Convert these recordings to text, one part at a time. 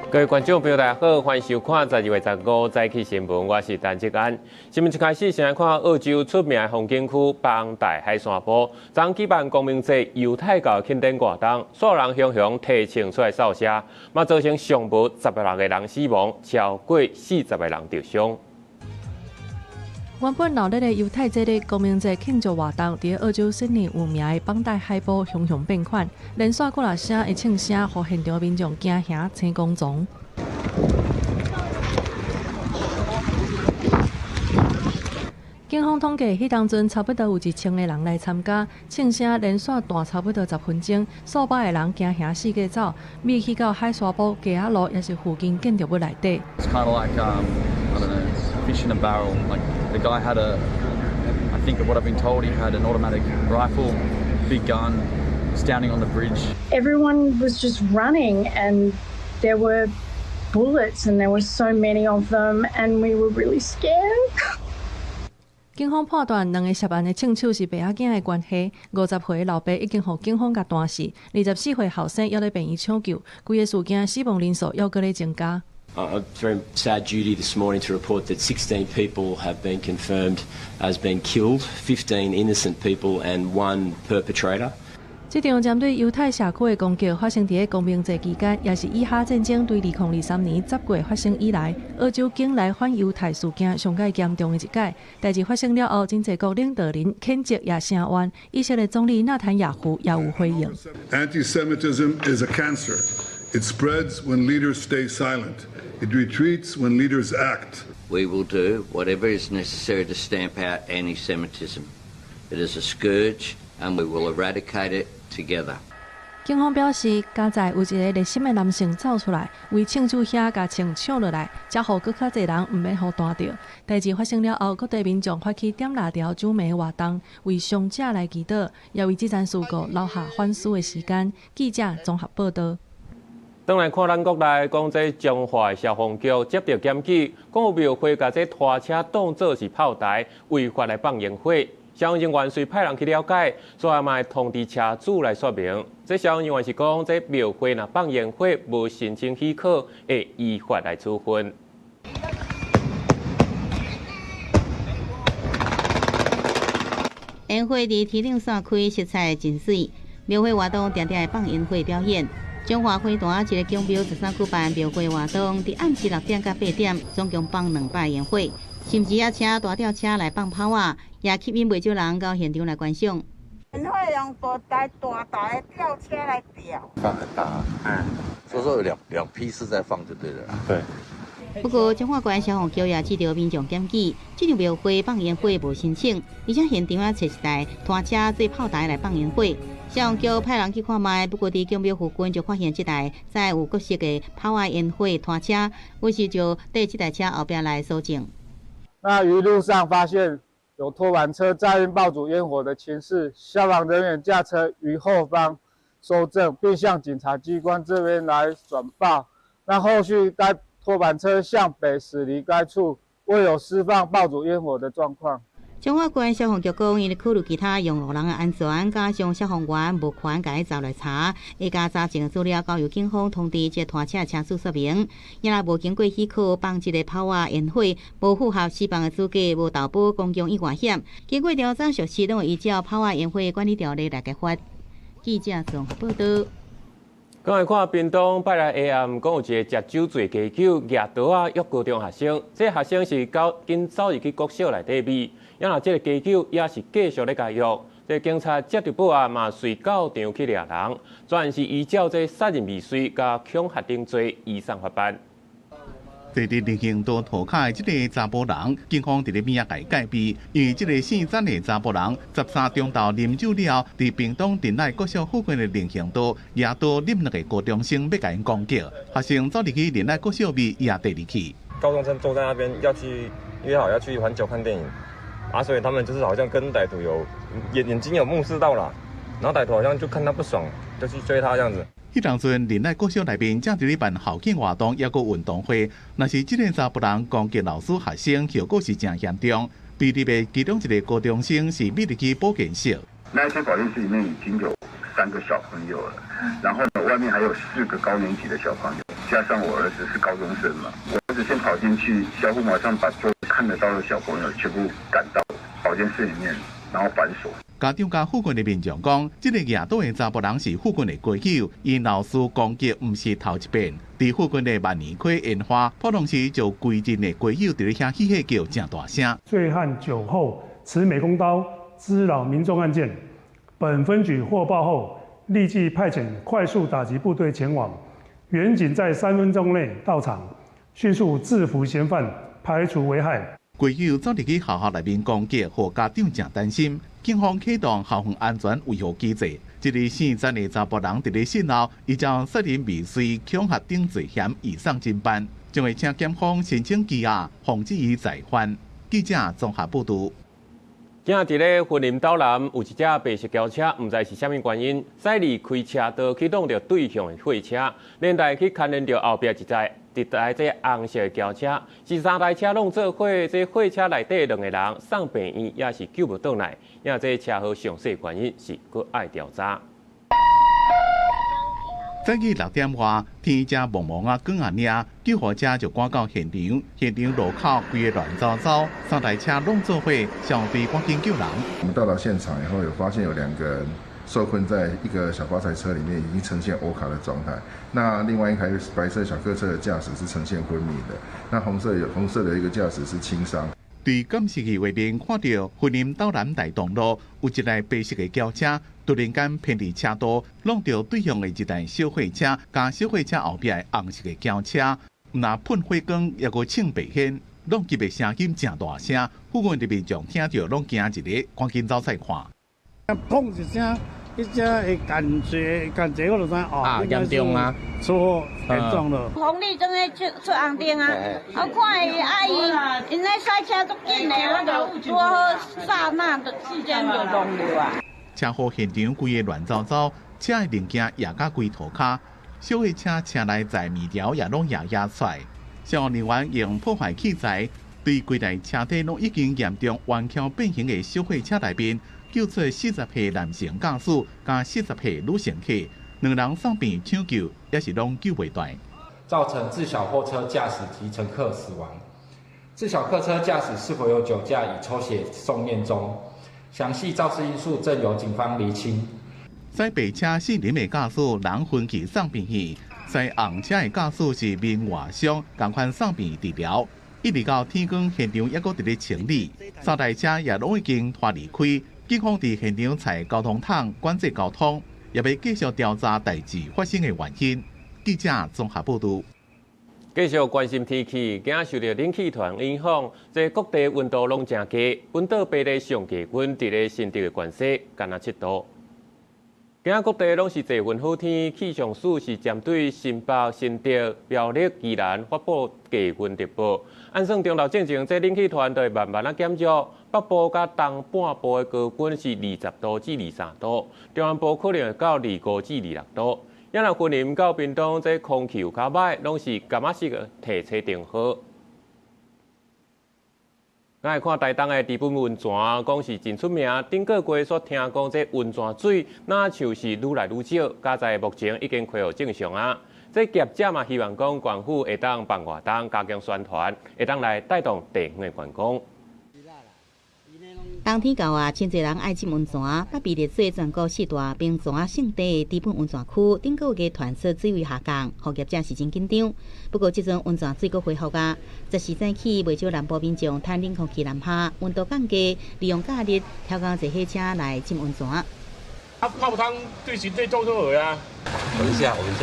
各位觀眾朋友，大家好，歡迎收看12月15早起新聞，我是陳志安。新聞一開始，先來看澳洲出名的風景區邦代海山坡，昨舉辦光明節猶太教慶典活動，所有人雄雄提槍出來掃射，嘛造成上無16個人死亡，超過40個人受傷。原本鬧熱的猶太節日光明節慶祝活動，佇澳洲悉尼有名的邦代海坡雄雄變款，連續幾若聲的槍聲，予現場民眾驚嚇青光傱。警方統計，彼當陣差不多有1000個人來參加，槍聲連續彈差不多10分鐘，數百個人驚嚇四界走，覕去到海沙埔街仔路，抑是附近建築物內底。 It's kind of like, I don't know, fish in a barrel. Like the guy had a, I think of what I've been told, he had an automatic rifle, big gun, standing on the bridge. Everyone was just running, and there were bullets, and there were so many of them, and we were really scared. 警方判斷兩个涉案的槍手是爸仔囝的關係。50歲老爸已經予警方共彈死，24歲後生猶咧病院搶救，規个事件死亡人數猶閣咧增加。 A very sad duty this morning to report that 16 people have been confirmed as being killed, 15 innocent people and one perpetrator. 這場針對猶太社區的攻擊發生佇咧光明節期間，也是以哈戰爭對2023年10月發生以來，澳洲境內反猶太事件上蓋嚴重的一擺。代誌發生了後，真濟國領導人譴責也聲援，以色列總理納坦雅胡也有回應。 Anti-Semitism is a cancer. It spreads when leaders stay silent. It retreats when leaders act. We will do whatever is necessary to stamp out anti-Semitism. It is a scourge, and we will eradicate it together. 警方表示，加在有一个熱心的男性走出來，為槍手遐共槍搶落來，才予閣較濟人毋免予彈著。代誌發生了後，各地民眾發起點蠟燭燭明活動，為傷者來祈禱，也為這場事故留下反思的時間。記者綜合報道。轉來看咱國內，講這彰化消防局接著檢舉，講有廟會共這拖車當做是炮台，違法來放煙火。消防人員隨派人去了解，所以嘛會通知車主來說明。這消防人員是講，這廟會若放煙火無申請許可，會依法來處分。煙火佇天頂散開，色彩真媠。廟會活動定定會放煙火表演。彰化花壇一个宮廟13舉辦廟會活動，佇暗時6點到8點，總共放2擺煙火，甚至也請大吊車來放炮仔，也吸引袂少人到現場來觀賞。煙火用大台大台的吊車來吊，放很大，所以說有兩批次在放就對了。對。不過，彰化縣消防局也接著民眾檢舉，這場廟會放煙火無申請，而且現場也揣一台拖車做炮台來放煙火。消防局派人去看覓，不過佇宮廟附近就發現這台載有各式的炮仔煙火拖車，於是就綴這台車後壁來搜證。那於路上發現有拖板車載運爆竹煙火的情事，消防人員駕車於後方搜證，並向警察機關這邊來轉報。那後續該拖板車向北駛離該處，未有施放爆竹煙火的狀況。彰化縣消防局講，𪜶咧考慮其他用路人的安全，加上消防員無權共伊查來查，會共查證資料交由警方通知這拖車車主說明。伊若無經過許可放這个炮仔煙火，無符合施放的資格，無投保公共意外險。經過調查屬實，攏會依照炮仔煙火管理條例來揭發。記者綜合報道。剛來看屏東拜六下暗，講有一個食酒醉加酒，舉刀仔約高中學生。這個學生是到緊走入去國小內底覕，啊若這个加酒也是繼續咧共約。這个警察接著報案嘛，隨到場去掠人，專是依照這殺人未遂佮恐嚇等罪移送法辦。坐佇人行道塗跤的這个查埔人，警方佇咧邊仔共伊戒備，因為這个姓曾的查埔人，13中晝啉酒了後，佇屏東仁愛國小附近的人行道，舉刀唦兩个高中生欲共𪜶攻擊，學生走入去仁愛國小尾，伊也綴入去。高中生坐在那邊要去約好要去環球看電影，啊，所以他們就是好像跟歹徒有眼睛有目視到啦，然後歹徒好像就看他不爽，就去追他這樣子。彼當陣仁愛國小內面正佇咧辦校慶活動，抑閣運動會，若是這个查埔人攻擊老師學生，後果是誠嚴重。被入的其中一个高中生是覕入去保健室。那一間保健室裡面已經有三個小朋友了，然後呢，外面還有四個高年級的小朋友。加上我兒子是高中生嘛，我兒子先跑進去，小虎馬上把所看得到的小朋友全部趕到保健室裡面，然後反鎖。家長佮附近的民眾講，這个舉刀的查埔人是附近的街友，𪜶鬧事攻擊毋是頭一遍。佇附近的萬年溪煙花，普通時就規陣的街友佇咧遐嬉戲叫誠大聲。醉漢酒後持美工刀滋擾民眾案件，本分局獲報後，立即派遣快速打擊部隊前往，員警在3分鐘內到場，迅速制服嫌犯，排除危害。街友走入去學校內面攻擊，予家長誠擔心。警方啟動校園安全維護機制。這个姓曾的查埔人佇咧訊後，依照殺人未遂、恐嚇等罪嫌移送偵辦，將會請檢方申請羈押，防止伊再犯。記者綜合報導。今日佇咧雲林斗南有一隻白色轎車，毋知是啥物原因，駛離開車道去挵著對向的貨車，連帶去牽連著後壁一台這紅色的轎車，是三台車攏做伙，這貨車內底兩個人送病院也是救無轉來，也這車禍詳細原因是閣愛調查。早起6點外，天才濛濛仔光仔爾，救護車就趕到現場。現場路口規个亂糟糟，三台車攏做伙，消防隊趕緊救人。我們到達現場以後，有發現有兩個人受困在一個小發財車裡面，已經呈現歐卡的狀態。那另外一台白色小客車的駕駛是呈現昏迷的。那紅色的一個駕駛是輕傷。對監視器畫面看著，雲林斗南大同路有一台白色的轎車，突然間偏離車道，挵著對向的一台小貨車，佮小貨車後壁的紅色的轎車，毋但噴火光，猶閣衝白煙，挵擊的聲音誠大聲，附近的民眾聽著攏驚一下，趕緊走出看。砰一聲，彼只的感覺，感覺我就知哦，嚴重啊，車禍嚴重了。紅綠燈咧出紅燈啊，我看伊啊伊，𪜶咧駛車足緊的，我就拄好剎那的時間就挵著啊。車禍現場規个亂糟糟，車的零件壓甲規塗跤，小貨車車內載物條也攏壓壓出來。消防人員用破壞器材對規台車體攏已經嚴重彎曲變形的小貨車內面，救出40歲男性駕駛佮40歲女乘客，兩人送病搶救，也是攏救袂斷。造成自小貨車駕駛及乘客死亡。自小客車駕駛是否有酒駕，已抽血送驗中，詳細肇事因素正由警方釐清。駛白車姓林的駕駛人昏去送病院，駛紅車的駕駛是面外傷，仝款送病治療。一直到天光，現場猶閣佇咧清理，三台車也攏已經拖離開。警方佇現場採交通桶管制交通，也欲繼續調查代誌發生的原因。記者綜合報導。繼續關心天氣，今受著冷氣團影響，這各地溫度攏誠低，本島白日上低溫佇咧新竹的關西，干焦7度。今仔各地攏是濟雲好天，氣象署是針對新北、新竹、苗栗、宜蘭發布低溫特報。按算中晝進前，這冷氣團就會慢慢仔減弱。北部佮東半部的高溫是20度至23度，中南部可能會到25至26度。也若雲林到屏東，這空氣有較䆀，攏是柑仔色的提車燈號。咱來看台東的知本溫泉，講是真出名。頂個月所聽講，這溫泉水若像是愈來愈少，佳哉目前已經恢復正常啊。這業者嘛希望講，縣府會當辦活動，加強宣傳，會當來帶動地方的觀光。冬天到啊，真濟人愛浸溫泉。北被列做全國四大冰泉勝地的知本溫泉區，頂個月傳出水位下降，予業者是真緊張。不過這陣溫泉水閣恢復啊，十時早起，袂少南部民眾趁冷空氣南下，溫度降低，利用假日挑工坐火車來浸溫泉。啊，泡湯對身體足好啊！等一下，我們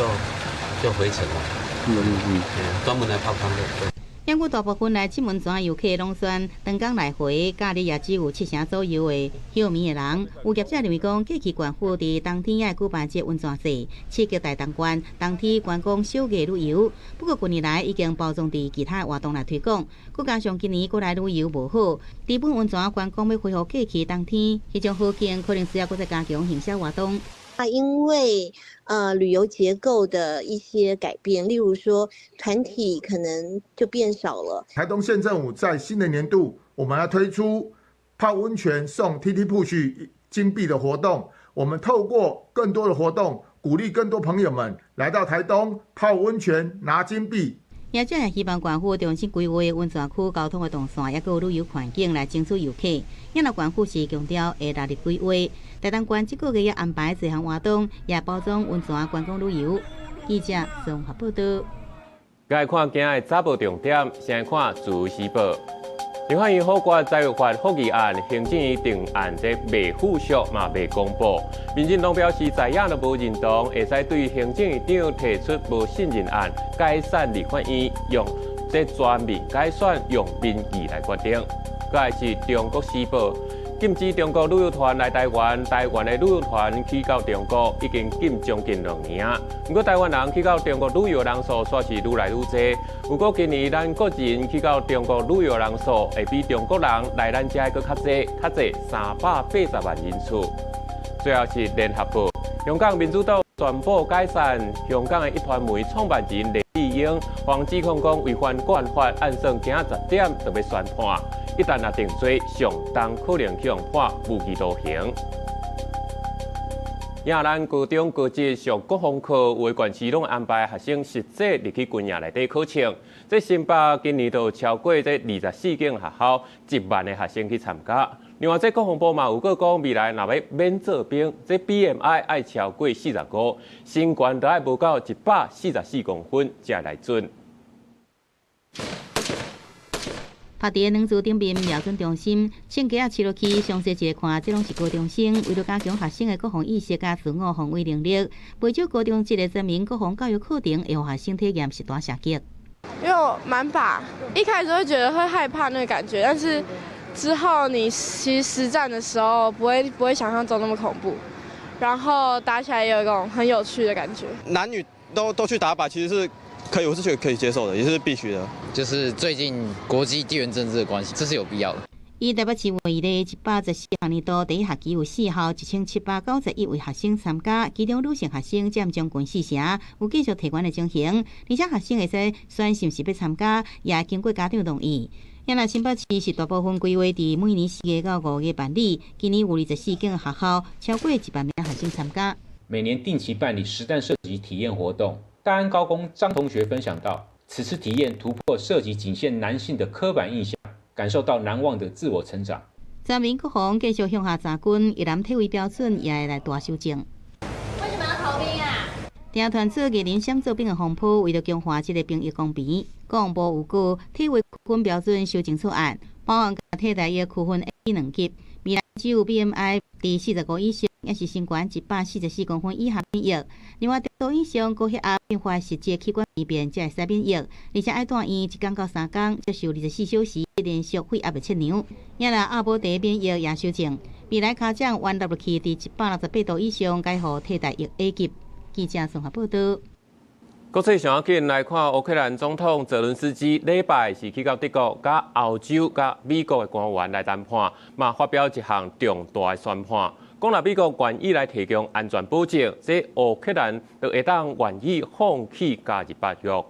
就回程了。專門來泡湯的。毋過大部分來浸溫泉遊客攏選當工來回，假日也只有七成左右的歇暝的人。有業者認為講，過去縣府佇冬天愛舉辦這溫泉節，刺激台東縣冬天觀光小額旅遊。不過近年來已經包裝佇其他活動來推廣，閣加上今年國內旅遊無好，知本溫泉觀光欲恢復過去冬天彼種好景，可能需要閣再加強行銷活動。啊，因為旅遊結構的一些改變，例如說團體可能就變少了。台東縣政府在新的年度，我們要推出泡溫泉送 TT Push 金幣的活動。我們透過更多的活動，鼓勵更多朋友們來到台東泡溫泉拿金幣。業者也希望縣府重新規劃溫泉區交通的動線，抑閣有旅遊環境來爭取遊客。也若縣府是強調會納入規劃，台東縣這個月也安排這項活動，也包裝溫泉觀光旅遊。記者綜合報道。來看今日早報重點，先來看《自由時報》。立法院否決摘要法覆議案，行政院定案這未附屬嘛未公布。民進黨表示在野都無認同，會使對行政院長提出無信任案，解散立法院，用這全面改選，用民意來決定。閣來是《中國時報》。禁止中國旅遊團來台灣，台灣的旅遊團去到中國已經禁將近2年啊。毋過台灣人去到中國旅遊人數煞是愈來愈濟。毋過今年咱國人去到中國旅遊人數會比中國人來咱遮閣較濟，較濟380萬人次。最後是聯合報，香港民主黨宣布解散，香港的壹傳媒創辦人黎智英，黃指控講違反國安法，按算今仔10點就欲宣判。一旦若定罪，上重可能予判無期徒刑。亞咱高中、高職上國防課，有的縣市攏安排學生實際入去軍營內底考試。這新北今年就超過這24間學校，1萬个學生去參加。另外，這國防部嘛有閣講，未來若欲免做兵，這 BMI 愛超過45，身懸都愛無夠144公分才來準。拍佇兩座頂面瞄準中心，槍架仔飼落去，詳細一個看，這攏是高中生，為著加強學生的國防意識佮自我防衛能力，袂少高中職的全民國防教育課程會予學生體驗實彈射擊。因為我滿靶，一開始會覺得會害怕那個感覺，但是之後你其實實戰的時候不會想象中那麼恐怖，然後打起來也有一種很有趣的感覺。男女都去打靶，其實是可以，我是覺得可以接受的，也是必須的。就是最近國際地緣政治的關係，這是有必要的。以台北市為例，114學年度第一學期有四校1791位學生參加，其中女性學生佔將近四成，有繼續提懸的情形。而且學生會使選是毋是欲參加，也經過家長同意。也若新北市是大部分規劃佇每年4月到5月辦理，今年有24間學校，超過1萬名學生參加。每年定期辦理實彈射擊體驗活動。大安高工張同學分享到，此次體驗突破射擊僅限男性的刻板印象，感受到難忘的自我成長。全民國防繼續向下扎根，役男體位標準也會來大修正。為什麼要逃兵啊？聽傳出藝人閃做兵的風波，為著強化這个兵役公平，國防部有閣體位區分標準修正草案，包含替代役區分 A、B 兩級，未來只有 BMI 佇45以上，抑是身懸144公分以下免役。另外，中度以上高血壓併發實際器官病變，才會使免役。而且愛住院1工到3工，接受24小時連續血壓的測量。也若阿寶茶免役也修正，未來跤掌彎落去佇168度以上，改予替代役 A 級。記者綜合報道。國際上要緊來看，烏克蘭總統澤倫斯基禮拜是去到德國、佮歐洲、佮美國的官員來談判，嘛發表一項重大的宣判，講若美國願意來提供安全保證，這烏克蘭就會當願意放棄加入北約。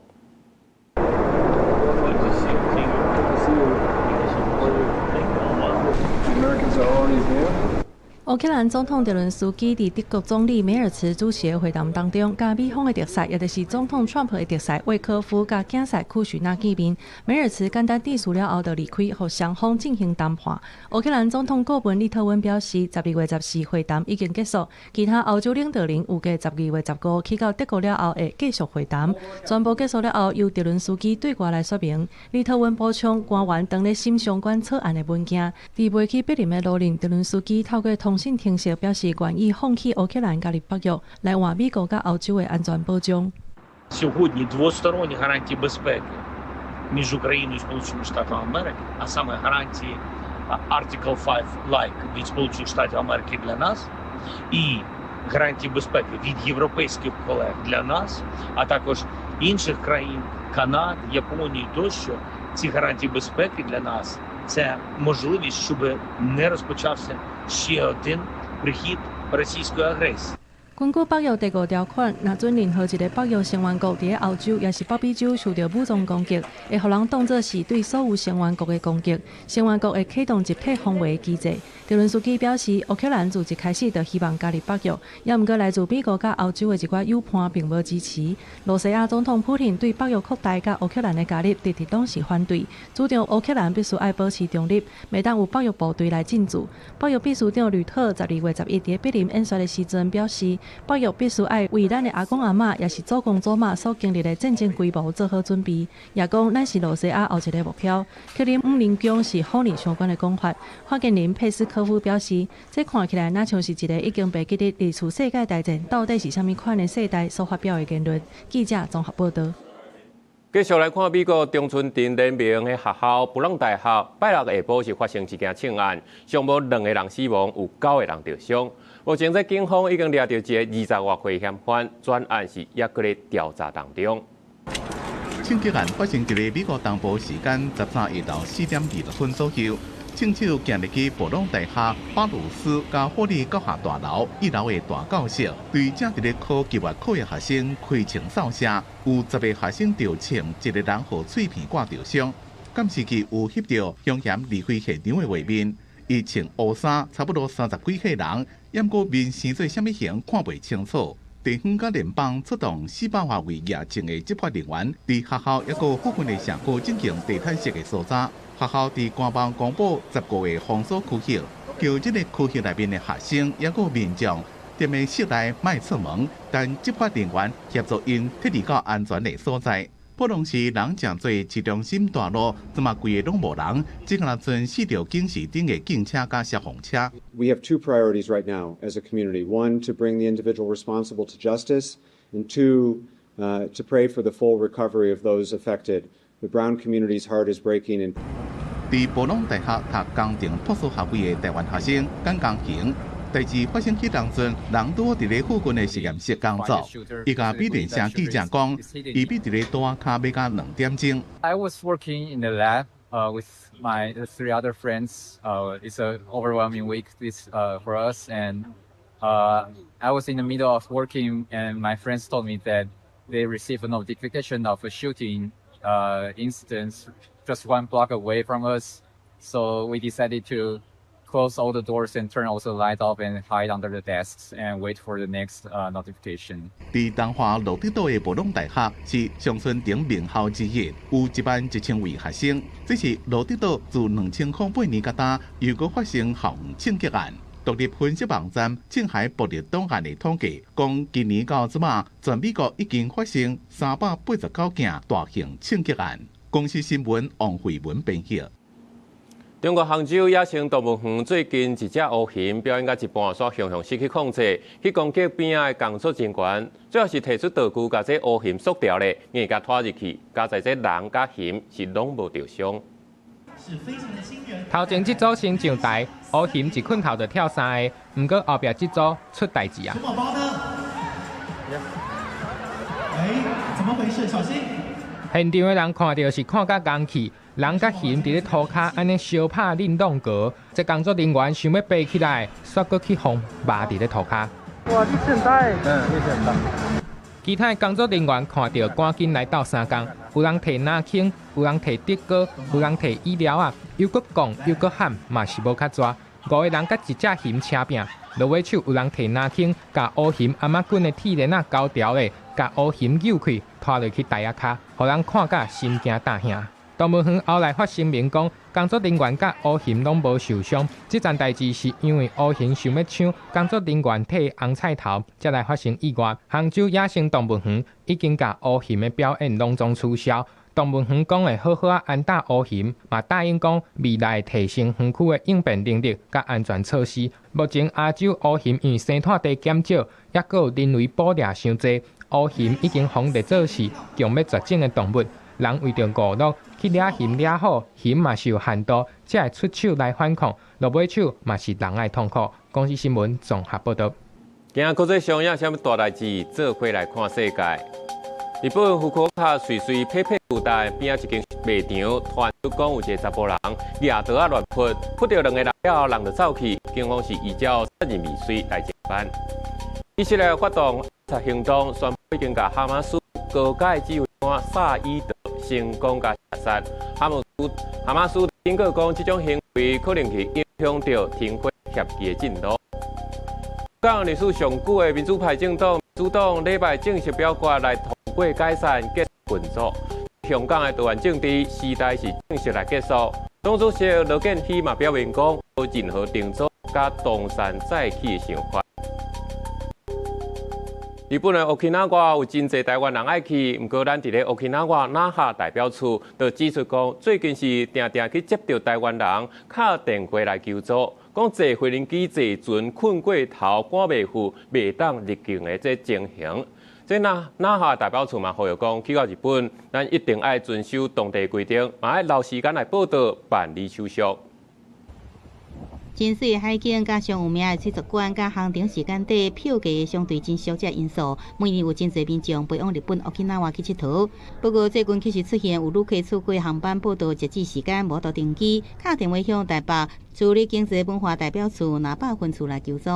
烏克蘭總統澤倫斯基佇德國總理梅爾茨主持的會談當中，佮美方的特使，也就是總統川普的特使威科夫佮囝婿庫許納見面。梅爾茨簡單致辭了後，就離開，予雙方進行談判。烏克蘭總統顧問利特溫表示，12月14會談已經結束，其他歐洲領導人預計12月15去到德國了後會繼續會談。全部結束了後，由澤倫斯基對外來說明。利特溫補充，官員當咧審相關草案的文件，佇飛去柏林的路上，澤倫斯基透過通訊程式表示願意放棄烏克蘭加入北約，來換美國佮歐洲的安全保障。 Сьогодні двосторонні гарантії безпеки між Україною і Сполученими Штатами Америки, а саме гарантії Article 5 like від Сполучених Штатів Америки для нас і гарантії безпеки від європейських колег для нас, а також інших країн, Канади, Японії тощо, ці гарантії безпеки для нас це можливість, щоб не розпочався ще один прихід російської агресії. 根據北約第五條款，若准任何一个北約成員國佇咧歐洲，抑是北美洲受著武裝攻擊，會予人當做是對所有成員國的攻擊，成員國會啟動集體防衛機制。澤倫斯基表示，烏克蘭自一開始就希望加入北約，也毋過來自美國佮歐洲的一寡友伴並無支持。羅西亞總統普廷對北約擴大佮烏克蘭的加入，直直攏是反對，主張烏克蘭必須愛保持中立，袂當有北約部隊來進駐。北約秘書長呂特12月11佇柏林演說的時陣表示，北約必須愛為咱的阿公阿嬤，抑是祖公祖媽所經歷的戰爭規模做好準備。也講咱是羅西亞後一个目標。克里姆林宮是否認相關的講法。發言人佩斯科夫表示，這看起來若像是一个已經袂記得二次世界大戰到底是啥物款的世代所發表的言論。記者綜合報導。繼續來看美國長春藤聯盟的學校布朗大學，拜六下晡是發生一件槍案，上無兩个人死亡，有九个人著傷。目前，這警方已經掠著一个20外歲嫌犯，全案是猶閣咧調查當中。槍擊案發生佇咧美國東部時間13下晝4點20分左右，槍手行入去布朗大學巴魯斯佮霍利教學大樓一樓的大教室，對正佇咧考期末考的學生開槍掃射，有10个學生著槍，一个人予喙片割著傷。監視器有翕著兇嫌離開現場的畫面，伊穿烏衫，差不多30幾歲人，毋過面生做啥物形看袂清楚。地方佮聯邦出動400外位夜警的執法人員，佇學校抑閣附近的社區進行地毯式的搜查。學校佇官網公布15個封鎖區域，叫這个區域內面的學生抑閣民眾，踮咧室內莫出門，等執法人員協助𪜶撤離到安全的所在。布隆市人誠濟市中心大路，這馬規个攏無人，只敢若賰四條警示燈的警車佮消防車。 We have two priorities right now as a community. One, to bring the individual responsible to justice, and two, to pray for the full recovery of those affected. The Brown community's heart is breaking. And 佇布朗大學讀工程碩士學位的台灣學生簡江行，代誌發生彼當陣，人拄佇咧附近的實驗室工作。伊共美聯社記者講，伊比佇咧桌跤欲到2點鐘。 I was working in the lab with my three other friends. It's an overwhelming week this for us, and I was in the middle of working, and my friends told me that they received a notification of a shooting incident just one block away from us. So we decided to close all the doors and turn all the lights off and hide under the desks and wait for the next notification. 佇東華羅德島的布朗大學是常春藤名校之一，有11,000位學生。這是羅德島自2008年到今又閣發生校園槍擊案。獨立分析網站正海暴力檔案的統計，講今年到這馬，全美國已經發生389件大型槍擊案。公視新聞王慧文編譯。中國杭州野生動物園最近一隻烏熊表演到一半，煞雄雄失去控制，去攻擊邊仔的工作人員，最後是提出道具，共這烏熊束牢咧，硬共拖入去，佳哉這人佮熊是攏無著傷。頭前這組先上台，烏熊一睏頭就跳三个，毋過後壁這組出代誌啊！熊寶寶呢？哎，怎麼回事？小心！現場的人看著是看甲戇去，人佮熊佇咧塗跤按呢相拍輪動格，這工作人員想欲爬起來，煞閣去予貊佇咧塗跤。哇，力氣很大！嗯，力氣很大。其他的工作人員看著，趕緊來鬥相共，有人提拿輕，有人提竹篙，有人提椅料仔，又閣講又閣喊，嘛是無較逝。五个人佮一隻熊車拚，落尾手有人提拿輕，共烏熊頷仔頸的鐵鏈仔勾牢咧，共烏熊扭開，拖落去台仔跤，予人看甲心驚膽驚。動物園後來發聲明講，工作人員佮烏熊攏無受傷。這樁代誌是因為烏熊想欲搶工作人員提紅菜頭，才來發生意外。杭州野生動物園已經共烏熊的表演攏總取消。動物園講會好好仔安搭烏熊，嘛答應講未來提升園區的應變能力佮安全措施。目前亞洲烏熊因為生湠地減少，抑閣有人為捕獵傷濟，烏熊已經予列做是強欲絕種的動物。人為著娛樂去掠熊掠虎，熊嘛是有限度，才會出手來反抗。落尾手嘛是人愛痛苦。公視新聞綜合報導。今仔國際上有啥物大代誌？做伙來看世界。日本福岡穗穗撇撇巨蛋邊仔一間賣場，傳出講有一个查埔人舉刀仔亂撲，撲著兩个人了後，人就走去。警方是依照殺人未遂來偵辦。以色列發動行動，宣布已經共哈馬斯高階指揮官薩伊德成功共射殺。哈馬斯警告講，這種行為可能去影響著停火協議的進度。香港歷史上久的民主派政黨民主黨禮拜正式表決來通過解散結束運作。香港的多元政治時代是正式來結束。黨主席羅健熙嘛表明講，無任何重組佮東山再起的想法。日本的 Okinawa 有真濟台灣人愛去，毋過咱佇咧 Okinawa 那覇代表處就指出講，最近是定定去接著台灣人敲電話來求助，講坐飛行機坐船睏過頭趕袂赴，袂當入境的這情形。這那覇代表處嘛呼籲講，去到日本，咱一定愛遵守當地規定，嘛愛留時間來報到辦理手續。真媠的海景，加上有名的水族館，佮航程時間短，票價相對真俗這因素，每年有真濟民眾飛往日本 Okinawa 去𨑨迌。不過最近確實出現有旅客錯過航班報到截止時間，無法度登機，敲電話向台北駐日經濟文化代表處那霸分處來求助。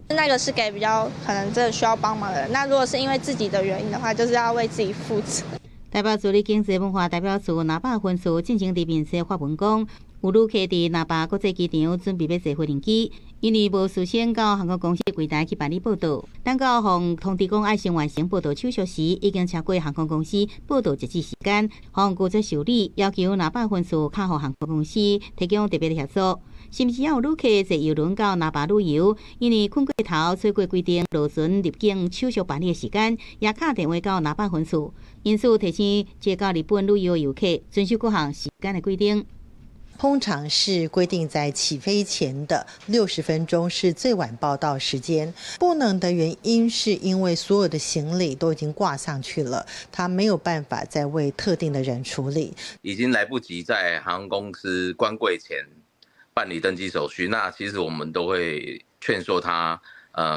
那個是給比較可能真的需要幫忙的人。那如果是因為自己的原因的話，就是要為自己負責。台北駐日經濟文化代表處那霸分處進前佇面書發文講，有旅客佇那霸國際機場準備欲坐飛行機，因為無事先到航空公司櫃台去辦理報到，等到予通知講愛先完成報到手續時，已經超過航空公司報到截止時間，予拒絕受理，要求那霸分處敲予航空公司提供特別的協助。甚至也有旅客坐郵輪到那霸旅遊，因為睏過頭錯過規定落船入境手續辦理的時間，也敲電話到那霸分處，因此提醒這到日本旅遊遊客遵守各項時間的規定。通常是規定在起飛前的60分鐘是最晚報到時間。不能的原因是因為所有的行李都已經掛上去了，他沒有辦法再為特定的人處理。已經來不及在航空公司關櫃前辦理登機手續，那其實我們都會勸說他，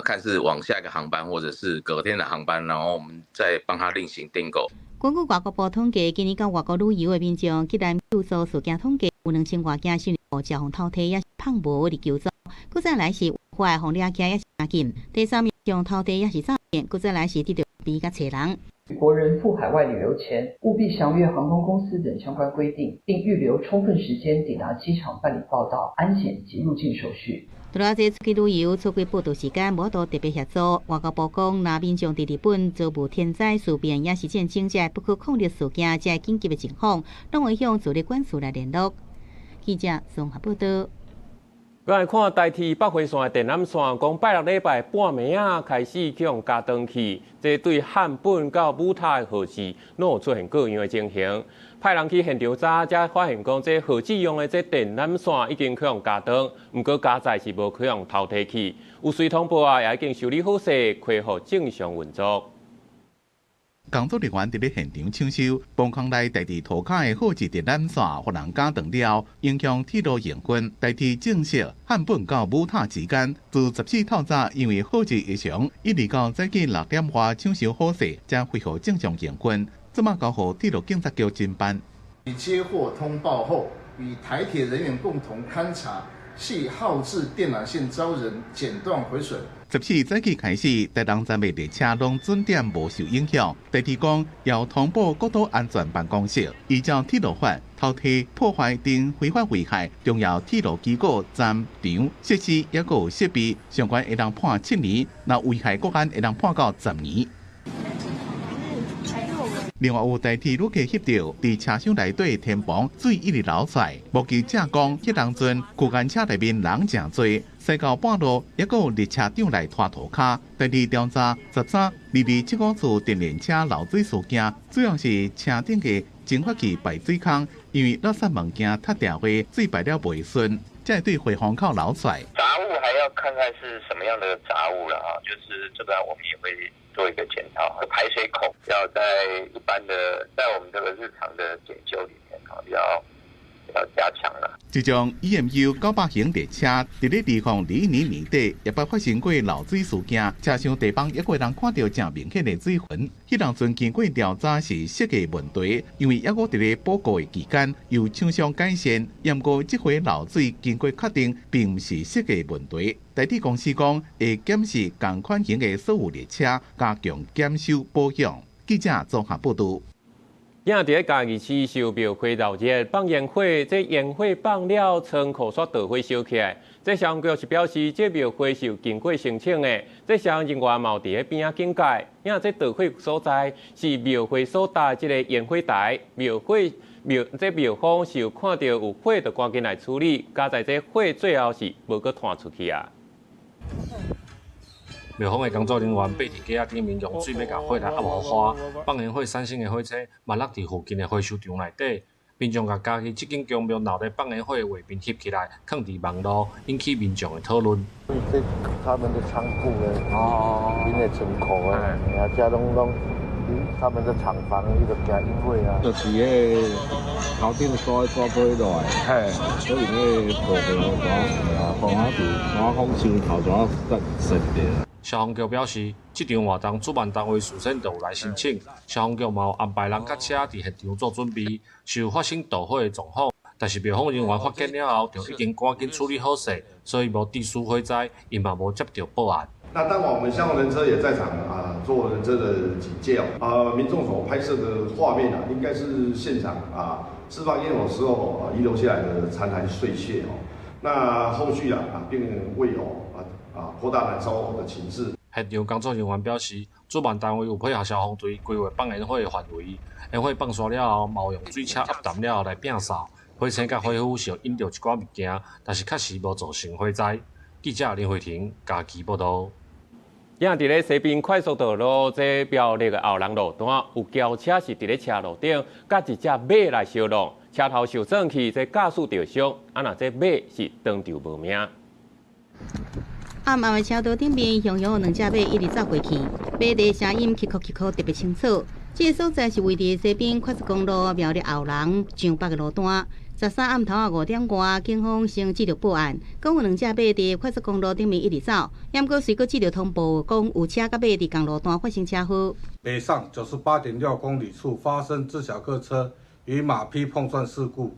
看是往下一個航班或者是隔天的航班，然後我們再幫他另行訂購。根據外交部統計，今年到外國旅遊的民眾，去咱救助事件統計有2000外件是誤食予偷提，抑是麭無佇求助。閣再來是違法予掠去，抑是監禁。第三名將偷提，抑是詐騙，閣再來是得著病佮揣人。國人赴海外旅遊前，務必詳閱航空公司等相關規定，並預留充分時間抵達機場辦理報到、安檢及入境手續。除了這出去旅遊錯過報到時間，無法度特別協助。外交部講，若民眾佇日本遭遇天災事變，抑是戰爭這不可抗力事件，這緊急的情況，攏會向駐日館處來聯絡。記者綜合報道。來看台鐵北回線的電纜線，講拜六禮拜半暝仔開始去予加斷去，這對漢本到武塔的號誌攏有出現各樣的情形。派人去現場查，才發現講這號誌用的這電纜線已經去予加斷，毋過加載是無去予偷提去。有隨通報啊，也已經修理好勢，恢復正常運作。工作人員佇咧現場搶修，棚空內台鐵塗跤的號誌電纜線，予人絞斷了，影響鐵路營運。台鐵證實，漢本到武塔之間，自14透早因為號誌異常，一直到早起6點外搶修好勢，才恢復正常營運。這馬交予鐵路警察局偵辦。接獲通報後，與台鐵人員共同勘查，係號誌電纜線遭人剪斷毀損。 14早起開始，台東站的列車攏準點無受影響。台鐵講要通報國土安全辦公室，依照鐵路法，偷提破壞等非法危害重要鐵路機構站場設施，抑閣有設備，相關會當判7年，若危害國安會當判到10年。另外有台鐵旅客翕著，佇車廂內底天棚水一直流出來，目擊者講，彼當陣區間車內面人誠濟，駛到半路，抑閣有列車長來拖塗跤。台鐵調查132275次電聯車漏水事件，主要是車頂的蒸發器排水孔，因為垃圾物件踢掉後，水排了袂順，才會對回風口流出來。雜物還要看看是什麼樣的雜物了啊，就是這個我們也會做一個檢討。排水孔要在一般的，在我們這個日常的檢修裡面啊，要要加強了。這種 EMU 900型列車佇咧2021年年底也捌發生過漏水事件，車廂地板猶閣會當看著誠明顯的水痕。彼當陣經過調查是設計問題，因為猶閣佇咧補固的期間由廠商改善，毋過這回漏水經過確定並毋是設計問題。台鐵公司講會檢視仝款型的所有列車，加強檢修保養。記者綜合報導。今佇咧嘉義市受廟會鬧熱放煙火，這煙火放了，倉庫煞著火燒起來。這消防局是表示，這廟會是有經過申請的，這消防人員嘛有佇咧邊仔警戒。因這著火所在是廟會所搭這个煙火台，廟會廟這廟方是有看著有火，就趕緊來處理。佳哉這火最後是無閣傳出去啊。廟方的工作人員爬佇架仔頂面用水欲共火來壓予花，放煙火產生的火車嘛落佇附近的回收場內底。民眾共嘉義這間宮廟鬧熱放煙火的畫面翕起來，囥佇網路，引起民眾的討論。這他們的倉庫咧，𪜶的倉庫啊，啊，遮攏攏他們的廠房，伊就驚引火啊。就是彼个頭頂煞煞飛落來，嘿，所以彼个部分啊，風啊就風傷頭就啊損著。消防局表示，這場活動主辦單位事先就有來申請，消防局嘛有安排人佮車佇現場做準備，是有發生著火的狀況，但是廟方人員發現了後，就已經趕緊處理好勢，所以無致死火災，𪜶嘛無接著報案。那當晚我們消防人車也在場啊，做人車的警戒哦。民眾所拍攝的畫面啊，應該是現場啊釋放煙火時候啊遺留下來的殘骸碎屑哦。那後續啊並未有擴大燃燒的情勢。現場工作人員表示，主辦單位有配合消防隊規劃放煙火的範圍，煙火放煞了後，嘛有用水車壓澹了後來摒掃，火星佮火夫是有引著一寡物件，但是確實無造成火災。記者林慧婷嘉義報導。今佇咧西濱快速道路這苗栗的後龍路段，有轎車是佇咧車路頂，佮一隻馬來相挵，車頭受損去，這駕駛著傷，啊若這馬是當場無命。暗暗的車道頂面，雄雄有兩隻馬一直走過去，馬蹄聲音起伏起伏特別清楚。這个所在是位佇西濱快速公路苗栗後龍上北的路段。13暗頭仔5點外，警方先接著報案，講有兩隻馬佇快速公路頂面一直走，毋過隨閣接著通報，講有車佮馬佇仝路段發生車禍。北上98.6公里處發生自小客車與馬匹碰撞事故，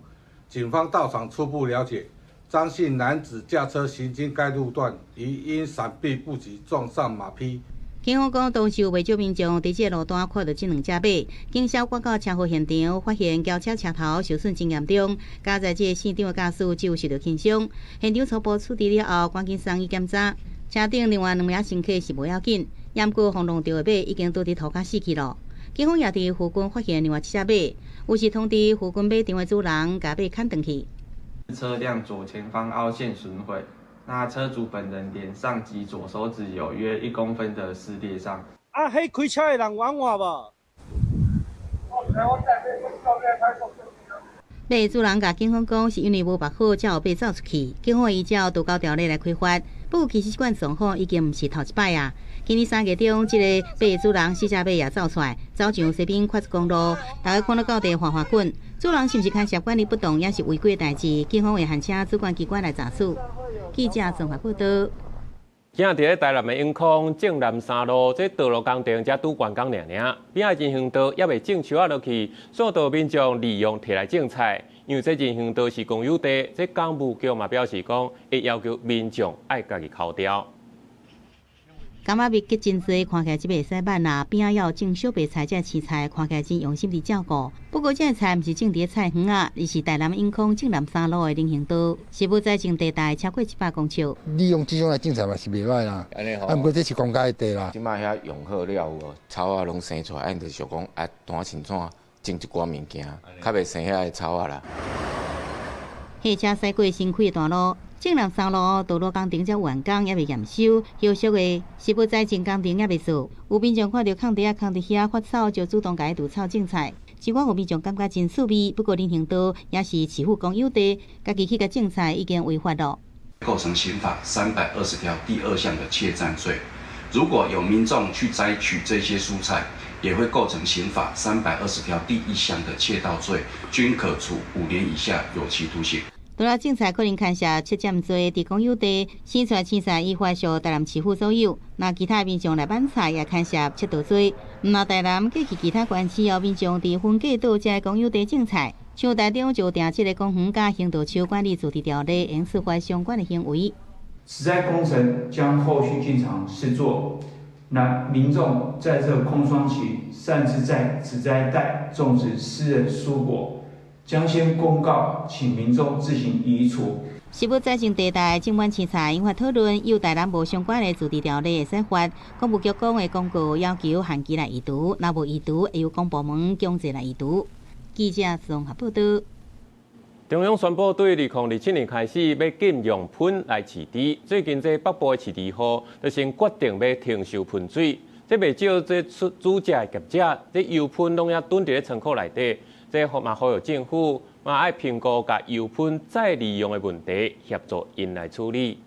警方到場初步了解，張姓男子駕車行經該路段，疑因閃避不及撞上馬匹。警方講，當時有袂少民眾佇這个路段看著這兩隻馬，警消趕到車禍現場，發現轎車車頭受損真嚴重，佳哉這个現場的駕駛只有受著輕傷。現場初步處置了後，趕緊送醫檢查。車頂另外兩名乘客是無要緊，毋過予挵著的馬已經倒佇塗跤死去囉。警方也佇附近發現另外一隻馬，有時通知附近馬場的主人，共馬牽轉去。車輛左前方凹陷損毀。那車主本人臉上及左手指有約1公分的撕裂傷。啊，彼開車的人有按怎無？馬的主人共警方講，是因為無縛好，才予馬走出去。警方會依照道交條例來開罰。不過，其實這款狀況已經毋是頭一擺啊。今年3月中，這个馬的主人四隻馬也走出來，走上西濱快速公路，大家看著到底緩緩滾。主人是毋是牽涉管理不當，抑是違規代誌？警方會函請主管機關來查處。記者綜合報導。今仔佇咧台南的永康正南三路，這道路工程才拄完工爾爾，邊仔人行道猶未種樹仔落去，煞予民眾利用提來種菜。因為這人行道是公有地，這工務局嘛表示講，會要求民眾愛家己抠掉。柑仔蜜結真濟，看起來這袂使慢啊！邊仔猶有種小白菜，這青菜看起來真用心佇照顧。不過，這个菜毋是種佇咧菜園仔，而是台南永康正南三路的人行道，是無在種地帶超過100公尺。利用這種來種菜嘛是袂歹啦，啊，毋過這是公家的地啦。這擺遐用好了有無？草仔攏生出來，按就想講啊，單親怎種一寡物件，較袂生遐个草仔啦。貨車駛過新開的大路。正南三路道路工程才完工，猶未驗收，後續的是無在種工程猶未做。有民眾看著空地仔空佇遐發草，就主動共伊除草種菜。儘管有民眾感覺真趣味，不過人行道也是市府公有地，家己去共種菜已經違法囉。構成刑法320條第2項的竊占罪。如果有民眾去摘取這些蔬菜，也會構成刑法320條第一項的竊盜罪，均可處5年以下有期徒刑。除了種菜可能牽涉竊占罪，佇公有地生出來青菜依法屬台南市府所有。若其他民眾來買菜也牽涉竊盜罪。毋但台南過去其他縣市有民眾佇分隔島遮公有地種菜，像台中就訂這个公園佮行道樹管理自治條例，應處罰相關的行為。植栽工程將後續進場施作，那民眾在這個空窗期擅自在植栽帶種植私人蔬果，將先公告，請民眾自行移除。食物栽種地帶種滿青菜，引發討論。有台南無相關的自治條例會使罰。工務局講的公告要求限期來移除，若無移除，會由公部門強制來移除。記者綜合報道。中央宣布對2027年開始欲禁用噴來飼豬。最近這北部的飼豬戶就先決定欲停售噴水。這袂少這煮食的業者，這油噴攏猶囤佇咧倉庫內底。這嘛呼籲政府嘛愛評估共油噴再利用的問題，協助𪜶來處理。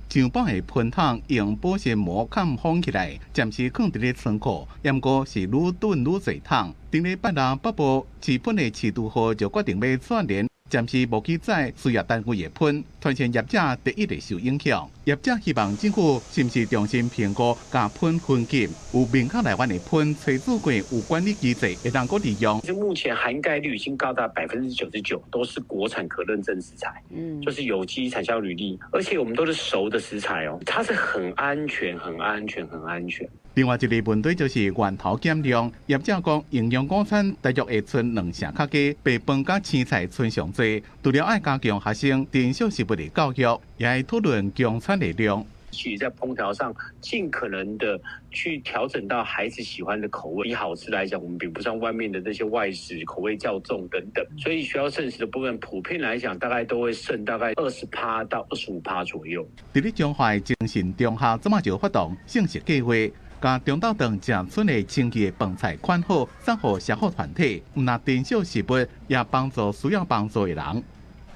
上百个噴桶用保鮮膜冚封起來，暫時囥佇咧倉庫，毋過是愈囤愈濟桶。頂禮拜六北部飼噴的飼豬戶就決定欲串聯，暫時無去載事業單位的噴，團膳業者第一個受影響。業者希望政府是毋是重新評估共噴分級，有明確來源的噴，炊煮過有管理機制，會當閣利用。就目前涵蓋率已經高達99%，都是國產可認證食材，就是有機產銷履歷，而且我們都是熟的食材哦，它是很安全、很安全、很安全。另外一個問題就是源頭減量，業者講營養午餐大約會賰兩成較低，白飯佮青菜賰上濟。除了愛加強學生珍惜食物的教育，也愛討論供餐的量。其實，在烹調上，盡可能的去調整到孩子喜歡的口味。以好吃來講，我們比不上外面的那些外食，口味較重等等。所以學校剩食的部分，普遍來講，大概都會剩大概20趴到25趴左右。佇咧彰化精神中學，這馬就發動剩食計畫，共中晝頓食賰的清氣的飯菜款好，送予社福團體，毋但珍惜食物，也幫助需要幫助的人。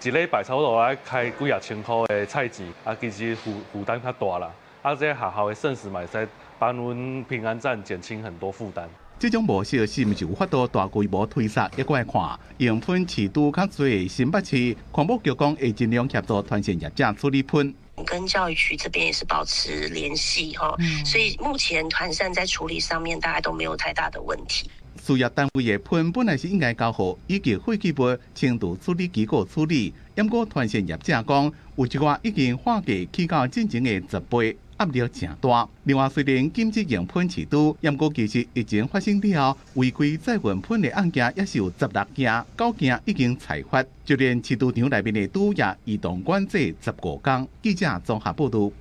一禮拜差不多愛開幾仔千箍的菜錢，啊，其實負擔較大啦。啊，這學校的剩食嘛會使幫阮平安站減輕很多負擔。這種模式是毋是有法度大規模推捒？猶閣愛看用噴飼豬較濟新北市環保局講會盡量協助團膳業者處理噴。跟教育局這邊也是保持聯繫哈，所以目前團膳在處理上面大概都沒有太大的問題。事業單位的噴本來是應該交予以及廢棄物清除處理機構處理，毋過團膳業者講，有一寡已經劃價起到進前的10倍，壓力誠大。另外，雖然禁止用噴飼豬，毋過其實疫情發生了後，違規載運噴的案件也是有16件，9件已經裁罰，就連飼豬場內面的豬也移動管制15工。記者綜合報導。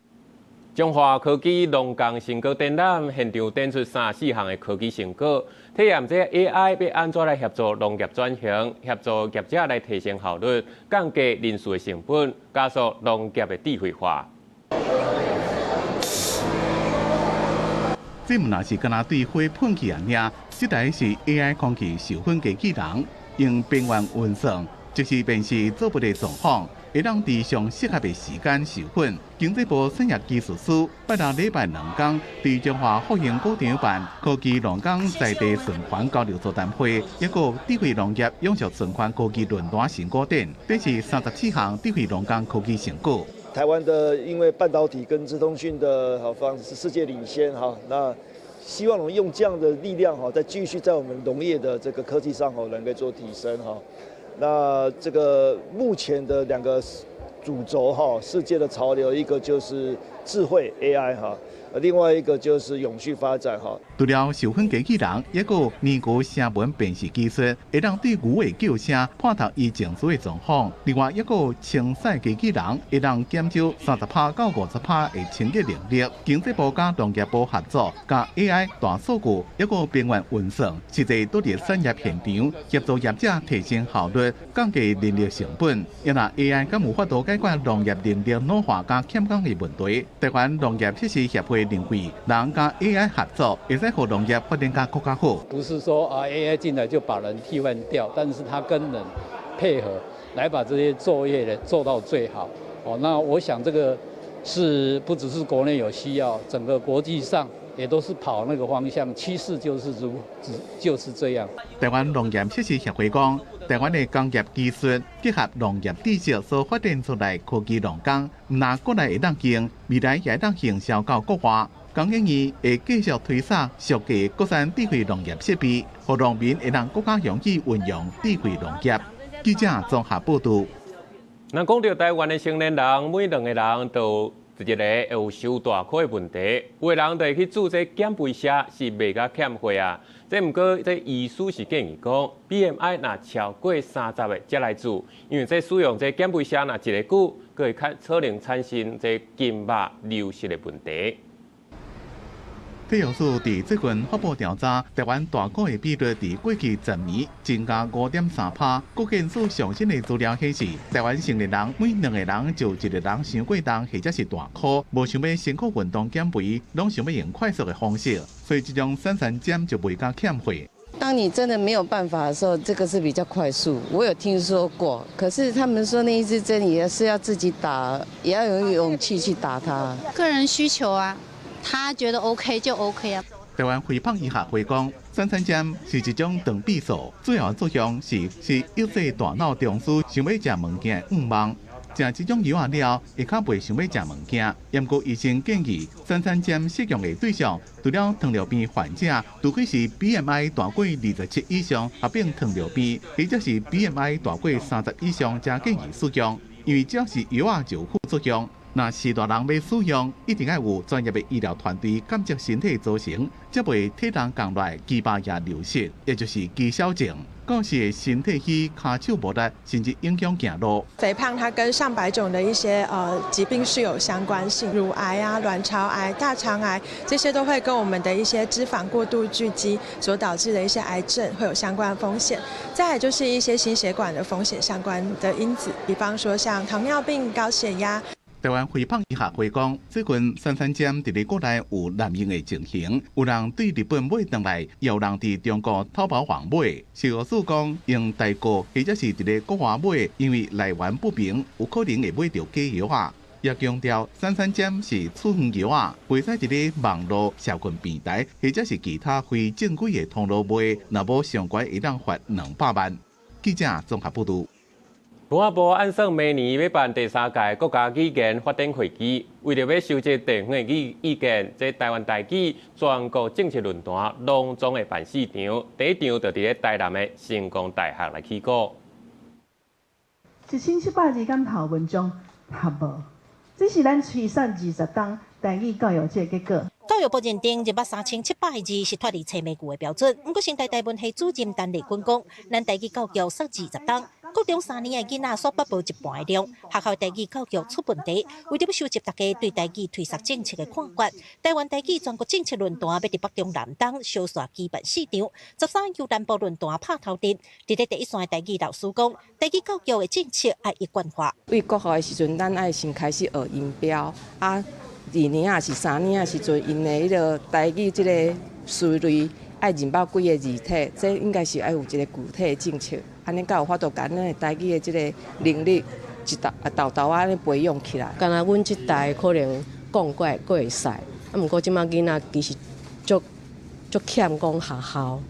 彰化科技農工成果展覽現場展出三四項的科技成果，體驗這 AI 欲按怎來協助農業轉型，協助業者來提升效率，降低人事的成本，加速農業的智慧化。這毋但是干焦對火噴氣按呢，這台是 AI 空氣授粉機器人，用邊緣運算，即時辨識作物的狀況，會當佇上適合的時間授粉。經濟部產業技術司拜六禮拜兩工，佇彰化復興廣場辦科技農工在地循環交流座談會，一個智慧農業永續循環科技論壇成果展，這是34項智慧農工科技成果。台灣的因為半導體跟資通訊的好方是世界領先哈，那希望能用這樣的力量哈，再繼續在我們農業的這個科技上哈，能夠做提升哈。那這個目前的兩個主軸哈，世界的潮流，一個就是智慧 AI 哈，另外一個就是永續發展哈。除了授粉機器人，抑閣研究聲紋辨識技術，會當對牛的叫聲判讀伊情緒的狀況。另外一個清洗機器人，會當減少30%到50%的清潔能力。經濟部佮農業部合作，共 AI 大數據，抑閣邊緣運算，實際佇咧產業現場協助業者提升效率，降低人力成本。抑若 AI 敢有法度解決農業人力老化佮欠工的問題？台灣農業設施協會認為，人佮 AI 合作，會使予農業發展甲閣較好。不是說啊 AI 進來就把人替換掉，但是它跟人配合，來把這些作業呢做到最好。哦，那我想這個是不只是國內有需要，整個國際上也都是跑那個方向，趨勢就是如就是這樣。台灣農業設施協會講，台灣的工業技術結合農業知識所發展出來科技農耕，毋但國內會當用，未來也會當行銷到國外。工研院會繼續推廣俗價國產智慧農業設備，予農民會當閣較容易運用智慧農業。記者綜合報導。那講著台灣的成年人，每兩個人都一個會有傷大箍的問題，有的人就會去注這減肥射，是袂甲欠貨啊。這毋過這醫師是建議講，BMI 若超過30個才來注，因為這使用這減肥射若一个久，閣會較可能產生這筋肉流失的問題。體育署佇最近發布調查，台灣大箍的比率佇過去10年增加5.3%。國健署上新的資料顯示，台灣成年人每兩個人就一個人傷過重或者是大箍，無想欲辛苦運動減肥，攏想欲用快速的方式，所以這種瘦身針就袂佮欠貨。當你真的沒有辦法的時候，這個是比較快速。我有聽說過，可是他們說那一支針也是要自己打，也要有勇氣去打它。個人需求啊。他覺得 OK 就 OK 啊。台灣肥胖醫學會講，瘦身針是一種腸泌素，主要作用是抑制大腦中樞想欲食物件的慾望。食這種藥仔了，會較袂想欲食物件。毋過醫生建議，瘦身針適用的對象，除了糖尿病患者，除非是 BMI 大過27以上合併糖尿病，或者是 BMI 大過30以上，才建議使用。因為只要是藥仔就有副作用。若是大人欲使用，一定愛有專業的醫療團隊監測身體組成，才袂體重降落來，肌肉也流失，也就是肌少症。到時身體虛、跤手無力，甚至影響行路。肥胖它跟上百種的一些疾病是有相關性，乳癌啊、卵巢癌、大腸癌，這些都會跟我們的一些脂肪過度聚集所導致的一些癌症會有相關風險。再來就是一些心血管的風險相關的因子，比方說像糖尿病、高血壓。台灣肥胖醫學會講，最近瘦身針佇咧國內有濫用的情形，有人對日本買轉來，也有人佇中國淘寶網買。食藥署講，用代購或者是佇咧國外買，因為來源不明，有可能會買著假藥仔。也強調，瘦身針是處方藥仔，袂使佇咧網路社群平台或者是其他非正規的通路賣，若無上懸會當罰200萬。記者綜合報導。文化部按算明年欲辦第三屆國家語言發展會議，為著欲收集地方的意見，這台灣台語全國政策論壇隆重會辦四場，第一場就佇咧台南的成功大學來起鼓。1720工頭文章合無？這是咱推算20冬台語教育這個結果。教育部認定認捌3700個字是脫離冊尾句的標準。毋過，成大台文系主任陳麗君講，咱台語教育煞20冬，國中3年的囡仔煞捌無一半的量。學校台語教育出問題，為著欲收集大家對台語推捒政策的看法，台灣台語全國政策論壇欲佇北中南東相紲舉辦四場，13由南部論壇拍頭陣。佇咧第一線的台語老師講，台語教育的政策愛一貫化。對國校的時陣，咱愛先開始學音標啊。2年抑是3年仔時陣，𪜶的彼个台語這个思維愛認捌幾个字體，這應該是愛有一個具體的政策，按呢才有法度共咱的台語的這个能力一沓啊沓沓按呢培養起來。敢若阮這代可能講過閣會使，啊，毋過這馬囡仔其實足足欠講學校，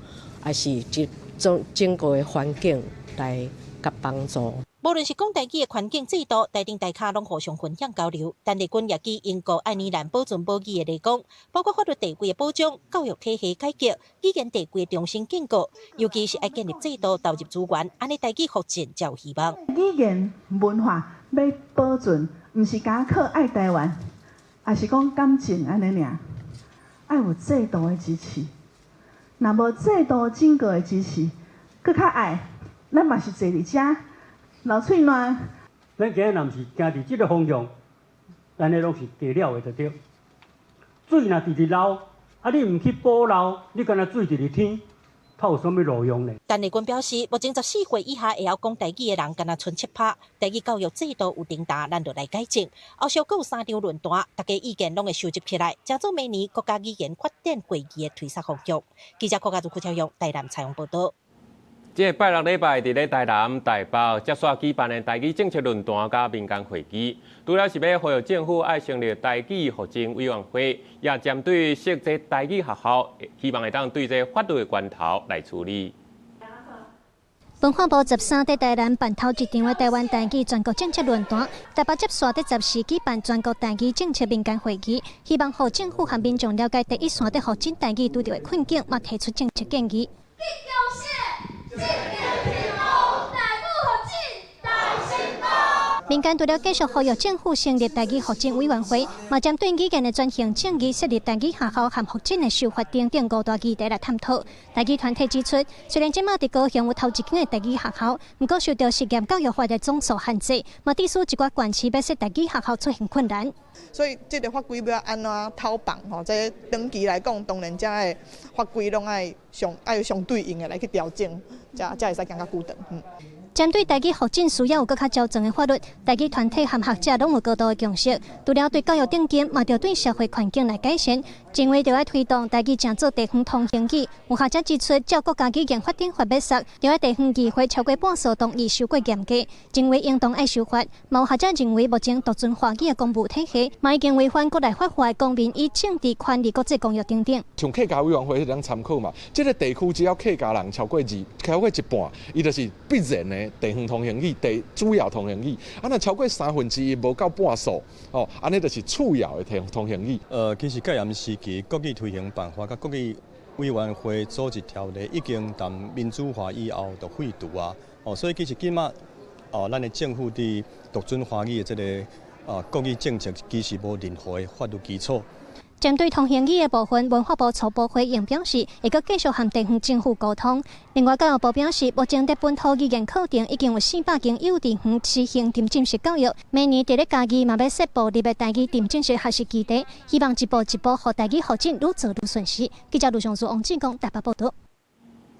抑是一種整個的環境來共幫助。無論是講台語的環境制度，台頂台跤攏互相分享交流。陳麗君也舉英國愛爾蘭保存母語的例講，包括法律地位的保障、教育體系改革、語言地位的重新建構，尤其是愛建立制度、投入資源，按呢台語復振才有希望。語言文化欲保存，毋是干靠愛台灣，抑是講感情按呢爾，愛有制度的支持。若無制度整個的支持，閣較愛，咱嘛是坐佇遮。流喙瀾。咱今日若毋是行佇這个方向，按呢攏是假了的就對。水若直直流，啊你毋去補漏，你干焦水直直天，它有啥物路用呢？陳麗君表示，目前14歲以下會曉講台語的人，干焦賰7%。台語教育制度有停滯，咱就來改進。後續閣有三場論壇，大家意見攏會收集起來，成做明年國家語言發展會議的推捒方向。記者郭家如、郭超勇台南採訪報導。這個拜六禮拜佇咧台南、台北接續舉辦的台語政策論壇佮民間會議，除了是欲呼籲政府愛成立台語復振委員會，也針對設這台語學校，希望會當對這法律的源頭來處理。文化部13佇台南辦頭一場的台灣台語全國政策論壇，台北接續佇14舉辦全國台語政策民間會議，希望予政府和民眾了解第一線佇復振台語拄著的困境，嘛提出政策建議。民間除了繼續呼籲政府成立台語復振委員會，嘛針對語言的轉型正義設立台語學校和復振的修法等等五大議題來探討。台語團體指出，雖然這馬佇高雄有頭一間的台語學校，毋過受著實驗教育法的總數限制，嘛致使一寡縣市欲設台語學校出現困難。所以這个法規欲按怎偷放吼？這長期來講，當然這个法規攏愛相對應的來去調整，才會使行較久長。針對台語復振需要有閣較周全的法律，台語團體和學者攏有高度的共識。除了對教育頂級，嘛著對社會環境來改善，認為著愛推動台語成做地方通行語。有學者指出，照國家語言發展法欲實，著愛地方議會超過半數同意修過嚴格，認為應當愛修法。嘛有學者認為，目前獨尊華語的公務體系，嘛已經違反國內法法的公民與政治權利國際公約等等。像客家委員會彼種參考嘛，這个地區只要客家人超過一半，伊就是必然的。地方通行語，地主要通行語，啊，若超過1/3無夠半數，哦，按呢就是次要的通行語。其實戒嚴時期國語推行辦法佮國語委員會組織條例已經談民主化以後就廢除啊，哦，所以其實這馬哦，咱的政府佇獨尊華語的這个國語政策其實無任何的法律基礎。針對通行語的部分，文化部初步回應表示，會閣繼續和地方政府溝通。另外，教育部表示，目前佇本土語言課程已經有400間幼稚園實行沉浸式教育，明年佇咧嘉義嘛欲設部立的台語沉浸式學習基地，希望一步一步予台語復振愈做愈順勢。記者盧尚書、王志剛台北報導。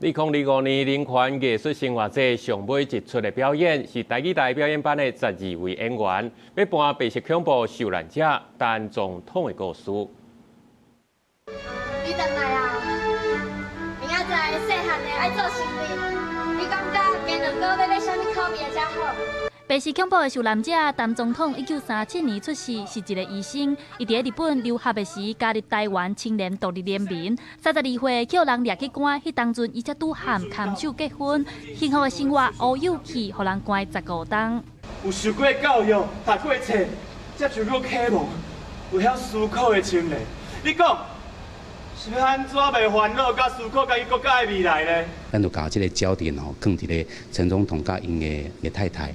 2025年人權藝術生活節上尾一齣的表演，是台語台表演班的12位演員，欲扮白色恐怖受難者陳總統的故事。你轉來啊！明仔載細漢的愛做生日，你感覺雞卵糕欲買啥物口味的才好？白色恐怖的受難者陳總統，1937年出世，是一个醫生。伊佇日本留學的時，加入台灣青年獨立聯盟。32歲予人掠去關，彼當陣伊才拄和看守結婚，幸福的生活烏有去，予人關15冬。有受過教育、讀過冊、接受過啟蒙、有曉思考的青年，你講是欲按怎袂煩惱佮思考家己國家的未來呢？咱就共這个焦點吼，放佇咧陳總統佮𪜶的太太。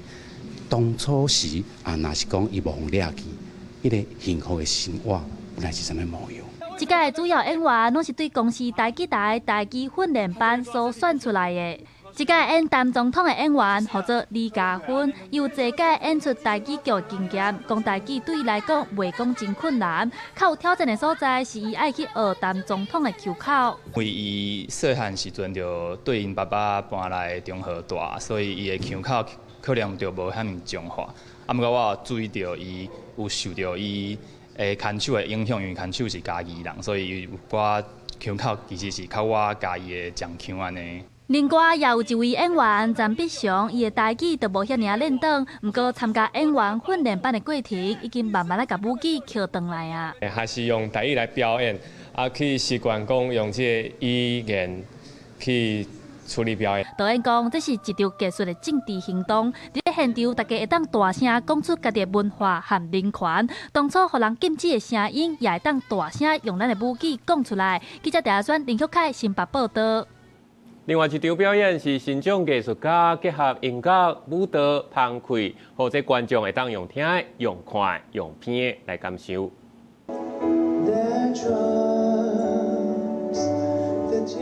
當初時啊，若是講伊無予掠去，彼个幸福的生活本來是啥物模樣？這屆主要演員攏是對公視台語台台語訓練班所選出來的。這屆演陳總統的演員號做李嘉芬，有濟屆演出台語劇的經驗，講台語對伊來講袂講真困難，較有挑戰的所在是伊愛去學陳總統的腔口。因為伊細漢時陣就對𪜶爸爸搬來中和住，所以伊的腔口可能就無遐爾彰化。啊，毋過我有注意著伊有受著伊的牽手的影響，因為牽手是嘉義人，所以有寡腔口其實是較我嘉義的講腔按呢。另外，也有一位演員陳必祥，伊的台語就無遐爾輪轉，毋過參加演員訓練班的過程，已經慢慢仔共母語抾轉來啊。還是用台語來表演，啊，去習慣講用這个語言去處理表演。導演講，這是一場藝術的政治行動，佇咧現場，大家會當大聲講出家己的文化和人權。當初予人禁止的聲音，也會當大聲用咱的母語講出來。記者鄭阿選、林旭凱新北報導。另外一場表演是新創藝術家結合音樂、舞蹈、朋克，予這觀眾會當用聽、用看、用編的來感受。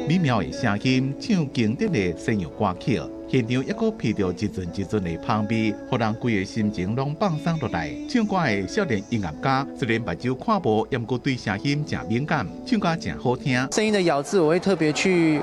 美妙的聲音，唱經典的西洋歌曲，現場猶閣披著一陣一陣的香味，予人規个心情攏放鬆落來。唱歌的少年音樂家，雖然目睭看無，毋過對聲音誠敏感，唱歌誠好聽。聲音的咬字，我會特別去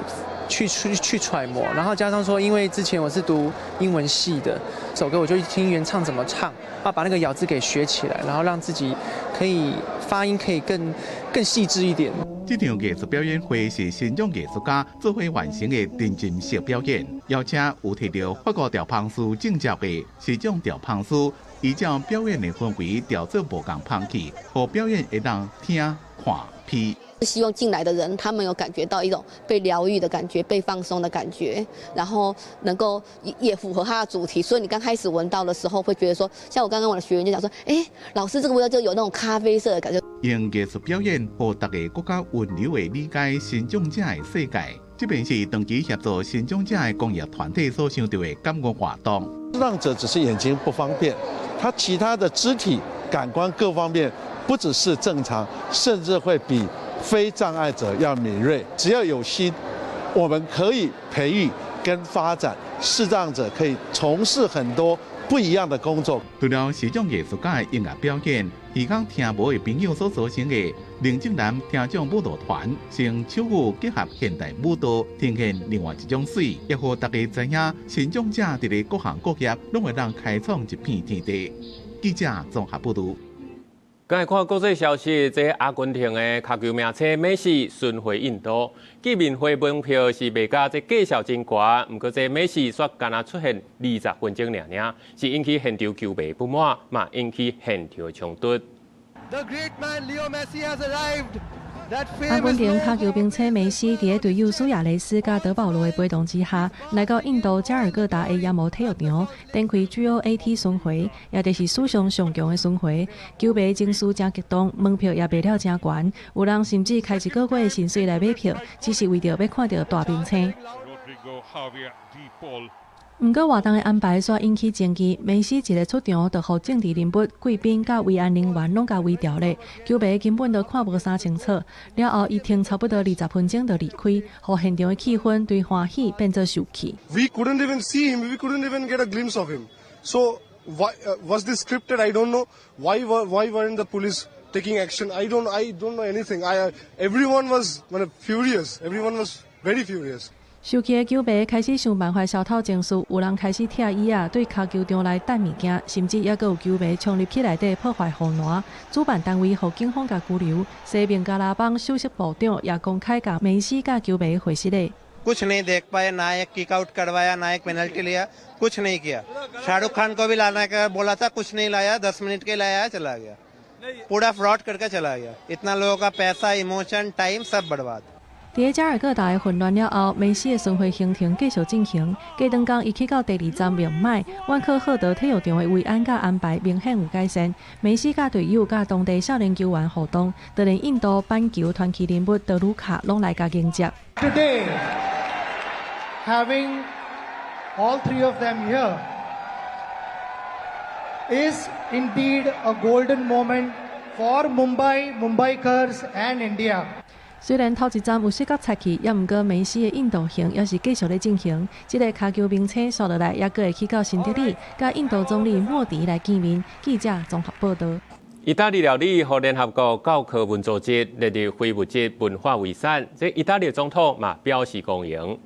揣摩，然後加上說，因為之前我是讀英文系的，首歌我就聽原唱怎麼唱，啊，把那個咬字給學起來，然後讓自己可以發音可以更細緻一點。這場藝術表演會是身障藝術家做伙完成的沉浸式表演，邀請有提著法國調香師證照的視障調香師，依照表演的氛圍調做無仝香氣，予表演會當聽、看、鼻。希望進來的人，他們有感覺到一種被療癒的感覺、被放鬆的感覺，然後能夠也符合它的主題。所以你剛開始聞到的時候，會覺得說，像我剛剛我的學員就講說，哎，老師這個味道就有那種咖啡色的感覺。用藝術表演，予大家閣較溫柔的理解身障者的世界。這便是長期協助身障者的公益團體所想著的感恩活動。視障者只是眼睛不方便，他其他的肢體、感官各方面不只是正常，甚至會比非障礙者要敏銳。只要有心，我們可以培育跟發展視障者，可以從事很多不一樣的工作。除了視障藝術家的音樂表演，耳聾聽無的朋友所組成的寧靜南聽障舞蹈團，用手語結合現代舞蹈，呈現另外一種媠，也予大家知影身障者佇咧各行各業，攏會當開創一片天地。記者綜合報導。來看國際消息，這阿根廷的跤球明星美西巡迴印度，見面會門票是賣甲這價數真懸，毋過這美西煞干焦出現20分鐘爾爾，是引起現場球迷不滿，嘛引起現場衝突。 The great man Leo Messi has arrived. 阿根廷跤球明星梅西佇咧隊友蘇亞雷斯佮德保羅的陪同之下，來到印度加爾各答的鴨摩體育場，展開 GOAT 巡迴，也就是史上上強的巡迴。球迷情緒誠激動，門票也賣了誠懸，有人甚至開一個月的薪水來買票，只是為著欲看著大明星。毋過活動的安排煞引起爭議，梅西一个出場就予政治人物、貴賓佮維安人員攏共圍牢咧，球迷根本都看無啥清楚。了後，伊停差不多20分鐘就離開，予現場的氣氛對歡喜變做受氣。 We couldn't even see him. We couldn't even get a glimpse of him. So why was this scripted? I don't know. Why weren't the police taking action? I don't know anything. Everyone was furious. Everyone was very furious. 受氣的球迷開始想辦法消透情緒，有人開始拆椅仔，對跤球場內擲物件，甚至猶閣有球迷衝入去內底破壞護欄。主辦單位予警方共拘留，西孟加拉邦首席部長也公開共梅西佮球迷回失禮。 कुछ नहीं देख पाए, ना एक kick out करवाया, ना एक पेनल्टी लिया, कुछ नहीं किया। शाहरुख खान को भी लाने का बोला था, कुछ नहीं लाया, 10 मिनट के लाया, चला गया, पूरा फ्रॉड करके चला गया। इतना लोगों का पैसा, इमोशन, टाइम सब बर्बाद। 佇加爾各答的混亂了後，梅西的巡迴行程繼續進行。過兩工，伊去到第二站孟買，萬科赫德體育場的維安佮安排明顯有改善。梅西佮隊友佮當地少年球員互動，就連印度板球傳奇人物德魯卡攏來共迎接。 Today, having all three of them here is indeed a golden moment for Mumbai, Mumbaikars and India. 雖然頭一站有小可插曲，也毋過梅西的印度行猶是繼續咧進行。這个跤球明星紲落來，猶閣會去到新德里，佮印度總理莫迪來見面。記者綜合報導。意大利料理予聯合國教科文組織列入非物質文化遺產，這意大利總統嘛表示歡迎。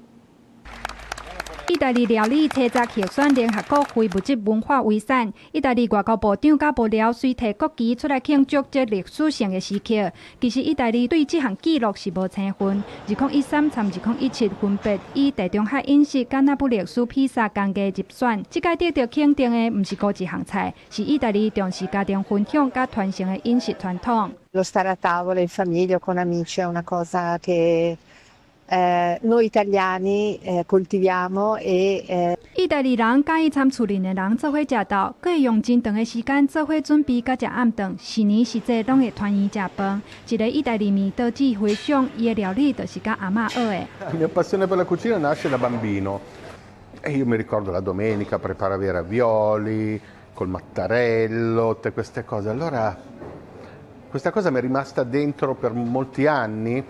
意大利料理初十獲選聯合國非物質文化遺產。意大利外交部長佮幕僚隨提國旗出來慶祝這歷史性的時刻。其實意大利對這項紀錄是無青分。2013佮2017分別以地中海飲食佮那不勒斯披薩工藝入選。這屆得著肯定的毋是孤一項菜，是意大利重視家庭分享佮傳承的飲食傳統。 Lo stare a tavola in famiglia o con amici è una cosa che noi italiani coltiviamo e 意大利人佮意參厝裡的人做伙食晝，閣會用真長的時間做伙準備佮食暗頓，是年是節攏會團圓食飯。一个意大利麵刀子回想，伊的料理就是佮阿嬤學的。 La mia passione per la cucina nasce da bambino e io mi ricordo la domenica preparavi i ravioli col mattarello, tutte queste cose. Allora questa cosa mi è rimasta dentro per molti anni.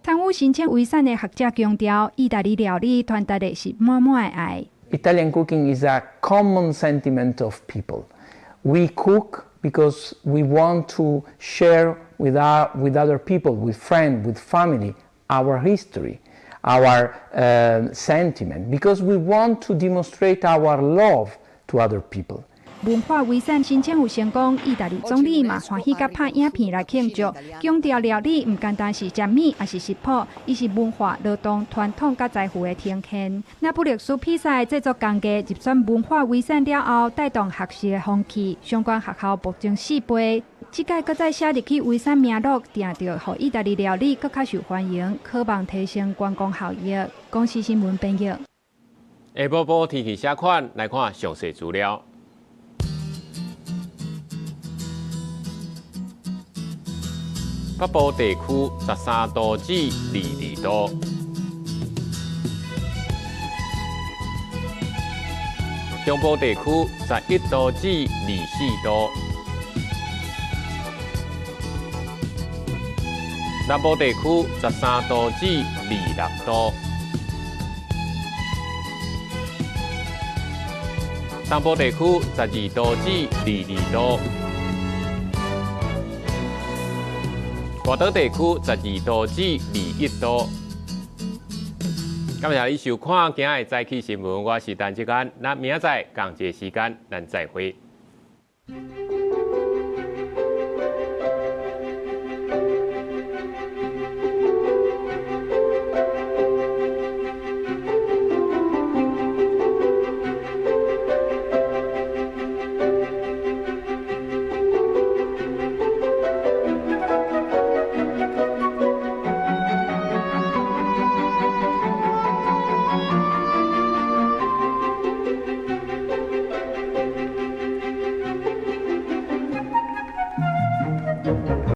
參與申請遺產的學者強調，意大利料理傳達的是滿滿的愛。 Italian cooking is a common sentiment of people. We cook because we want to share with other people, with friends, with family, our history, our sentiment, because we want to demonstrate our love to other people. 文化遺產申請有成功，意大利總理嘛歡喜佮拍影片來慶祝，強調料理毋單單是食物，抑是食譜，伊是文化、勞動、傳統佮財富的呈現。那不勒斯披薩的製作工藝入選文化遺產了後，帶動學習的風氣，相關學校暴增4倍。這屆閣再寫入去遺產名錄，定著予意大利料理閣較受歡迎，可望提升觀光效益。公視新聞編譯。下晡晡天氣啥款？來看詳細資料。北部地區13度至22度，中部地區11度至24度，南部地區13度至26度，東部地區12度至22度。外島地區12度至21度。感謝你收看今日早起新聞，我是陳志安，咱明仔載仝一个時間，咱再會。